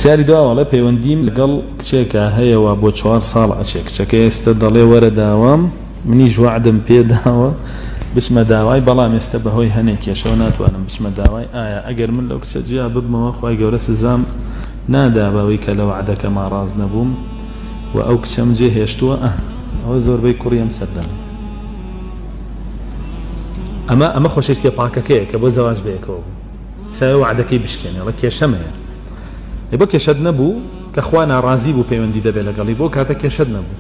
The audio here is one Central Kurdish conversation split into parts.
پرسیاری دواوە ئەڵێ پەیوەندیم لەگەڵ کچێکا هەیە وا بۆ چوار ساڵ ئەچێ کچەکە ئێستە دەڵێ وەرە داوام منیش وەعدم پێ داوە بچمە داوای بەڵام ئێستە بەهۆی هەنێ کێشەوە ناتوانم بچمە داوای ئایا ئەگەر من لەو کچە جیا ببمەوە خوای گەورە سزام نادا بەوەی کە لە وەعدەکەما ڕاست نەبووم و ئەو کچەم جێ هێشتووە ئە ئەوە زۆربەی کوڕی ئەم سەردەمەیە ئەمە ئەمە خۆشەویستیە پاکەکەیە کە بۆ زەواج بەیەکەوە بوو سایە وەعدەکەی بشکێنێ ئەڵێ کێشەم هەیە ئێ بۆ کێشەت نەبوو کە خوا ناڕازی بوو پەیوەندی دەبێ لەگەڵی بۆ کاتە کێشەت نەبوو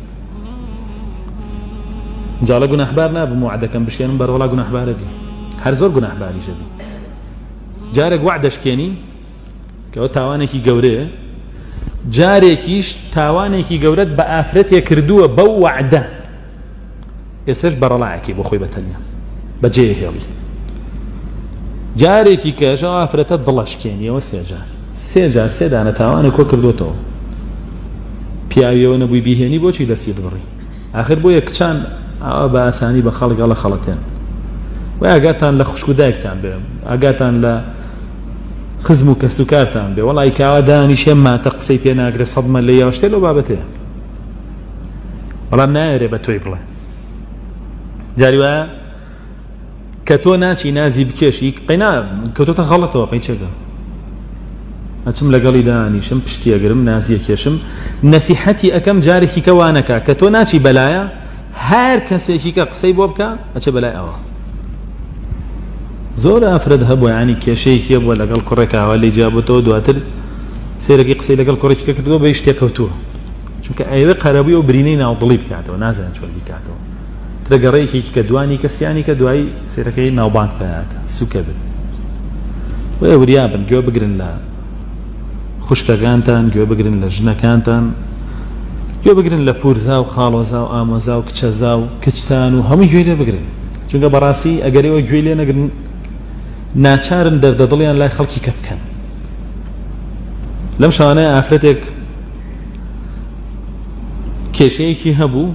جاڵە گوناحبار نابم وعدەکەم بشکێنم بەرەوەڵا گوناحبارە بی هەر زۆر گوناحباریشە بی جارێک وعدەشکێنی کەەوە تاوانێکی گەورەیە جارێکیش تاوانێکی گەورەت بە ئافرەتێ کردووە بەو وعدە ئێستاش بەڕەڵایەکەی بۆ خۆی بە تەنیا بەجێ هێڵی جارێکی کەش ئەو ئافرەتە دڵەشکێنیەوە سێجار سێجار سێ دانە تاوانە کۆ کردوتەوە پیاویەوە نەبووی بیهێنی بۆچی دەستی بڕی آخر بۆیە کچان ئاوا بە ئاسانی بە خەڵک گەڵە خەڵەتێن و ئاگاتان لە خوشک و دایکتان بێ ئاگاتان لە خزم و کەسوکارتان بێ وەڵی کاوا دانیشێ ماتە قسەی پێ ناگرێ سەدمە لە یاوشتێ لەو بابەتەیە بەڵام نایەرێ بە تۆی بڵێ جاری وایە کە تۆ ناچی نازی بکێشی قەینا کەوتۆتە غەڵەتەوە قەیچەکە ئەچم لەگەڵی دانیشم پشتی ئەگرم نازیە کێشم نەسیحەتی ئەەکەم جارێکی کە وانەکە کە تۆ ناچی بەلایە هەر کەسێکی کە قسەی بۆ بکە ئەچێ بەلای ئەوە زۆر ئافرەت هەبوو ینی کێشەیەکی هەبووە لەگەڵ کوڕێکاوە لێ جیابووتەوە دواتر سێرەکی قسەی لەگەڵ کوڕێکی کە کردووە بە شتێک کەوتووە چونکە ئەیەوێ قەرەبووی ئەو برینەی ناو دڵی بکاتەوە نازانێت چۆن بیکاتەوە ترە گەڕەیەکی کە دوانی کە سیانی کە دوایی سێرەکەی ناوبانگ پیاکە سوکە بن بۆیە وریا بن گوێ بگرن لە خوشکەکانتان گوێ بگرن لە ژنەکانتان گوێ بگرن لە پورزا و خاڵۆزا و ئامۆزا و کچەزا و کچتان و هەموو گوێ لێ بگرن چونکە بەڕاستی ئەگەر ئێوە گوێ لێ نەگرن ناچارن دەردە دڵیان لای خەڵکی کە بکەن لەم شەوانەیە ئافرەتێک کێشەیەکی هەبوو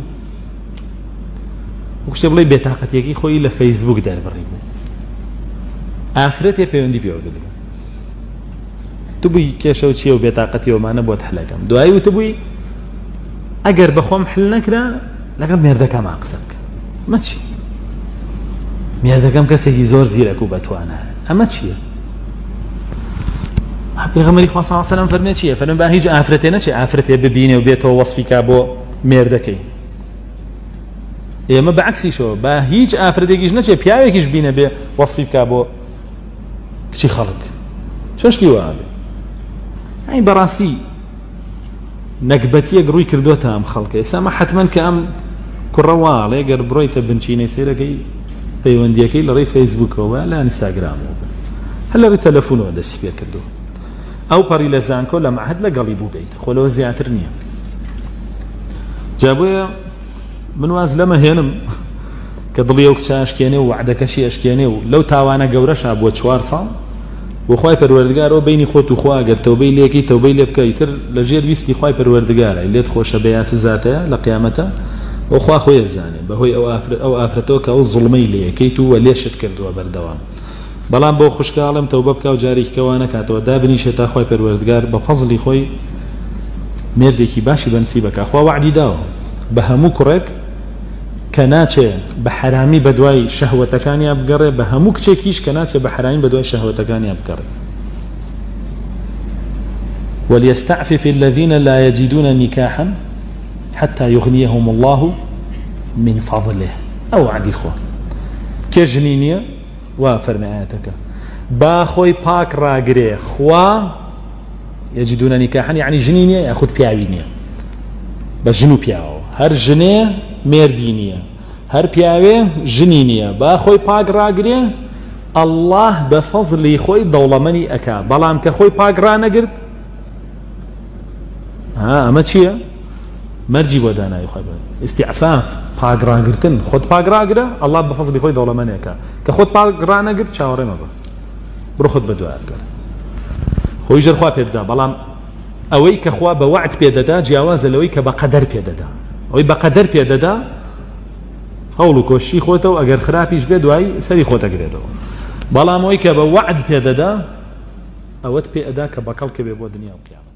وشتێ بڵێ بێتاقەتیەکەی خۆی لە فەیسبوک دەربڕی بوو ئافرەتێ پەیوەندی پێوە کردبوو تبووی کێشە و چیە و بێتاقەتیەوەمانە بۆت حلەکەم دوایی وتبووی ئەگەر بەخۆم حل نەکرا لەگەڵ مێردەکەمان قسە بکە ئەمە چی مێردەکەم کەسێکی زۆر زیرەک و بەتوانە ئەمە چییە پێغەمبەری خوا صلی الله علیه و سلم فەرمێ چییە فەرمێ با هیچ ئافرەتێ نەچێ ئافرەتێ ببینێ و بێتەوە وەصفی کا بۆ مێردەکەی ئێمە بەعکسیشەوە با هیچ ئافرەتێکیش نەچێ پیاوێکیش بینە بێ وەصفی بکا بۆ کچی خەڵک چۆن شتی وا بێ ئەی بەڕاستی نەگبەتیەک ڕووی کردۆتە ئەم خەڵکە ئێستا ئەمە حەتمەن کە ئەم کوڕە واڵێ گەر بڕۆیتە بنچینەی سەیرەکەی پەیوەندیەکەی لە ڕێی فەیسبوکەوە لە ئینستاگرامەوە بوو هەر لە ڕێی تەلەفونەوە دەستی پێ کردو ئەو پەڕی لە زانکۆ لە مەعهد لەگەڵی بوو بیت خۆ لەوە زیاتر نییە جا بۆیە من واز لەمە هێنم کە دڵی ئەو کچە ئەشکێنێ و وەعدەکەشی ئەشکێنێ و لەو تاوانە گەورەشا بووە چوار ساڵ بۆ خوای پەروەردگارەوە بەینی خۆت و خوا گەر تەوبەی لێکەی تەوبەی لێ بکە ئیتر لە ژێر ویستی خوای پەروەردگارە لێت خۆشە بێ یا سزاتەیە لە قیامەتە و خوا خۆی ئەزانێ بەهۆی ئەو ئافرەت ئەو ئافرەتەوە کە ئەو زوڵمەی لێکەیت و وە لێشت کردووە بەردەوام بەڵام بۆ خوشکە ئەڵێم تەوبە بکا و جارێکی کە وا نەکاتەوە دابنیشێ تا خوای پەروەردگار بە فەزڵی خۆی مێردێکی باشی بەنسیبە کا خوا وەعدی داوە بە هەموو کوڕێک کە ناچێ بە حەرامی بەدوای شەهوەتەکانیا بگەڕێ بە هەموو کچێکیش کە ناچێ بە حەرامی بەدوای شەهوەتەکانیا بگەڕێ وليستعفف الذين لا يجدون نكاحا حتى يغنيهم الله من فضله ئەو وعدی خوا کێ ژنی نییە وا فەرمی ئاەتەکە با خۆی پاک ڕاگرێ خوا یجدون نکاحا یعنی ژنی نییە یاخود پیاوی نییە بە ژن و پیاوەوە هەر ژنێ مێردی نییە هەر پیاوێ ژنی نییە با خۆی پاک ڕاگرێ ئەڵڵاه بە فەزلی خۆی دەوڵەمەنی ئەکا بەڵام کە خۆی پاک ڕانەگرت ها ئەمە چییە؟ مەرجی بۆ داناوی خۆی استعفاف پاک ڕاگرتن خۆت پاک ڕاگرە ئەڵڵا بە فەزلی خۆی دەوڵەمەنێکە کە خۆت پاک ڕانەگرت چاوەڕێ مەبە بڕۆ خۆت بەدوای بگەڕێ خۆی ژەر خوا پێ بدا بەڵام ئەوەی کە خوا بە وەعد پێ دەدا جیاوازە لەوەی کە بە قەدەر پێ دەدا ئەوەی بە قەدەر پێ دەدا هەوڵ و کۆششی خۆتە و ئەگەر خراپیش بێ دوای سەری خۆت ئەگرێتەوە بەڵام ئەوەی کە بە وەعد پێ دەدا ئەوەت پێ ئەدا کە بەکەڵکە بێ بۆ دنیا و قیامەت.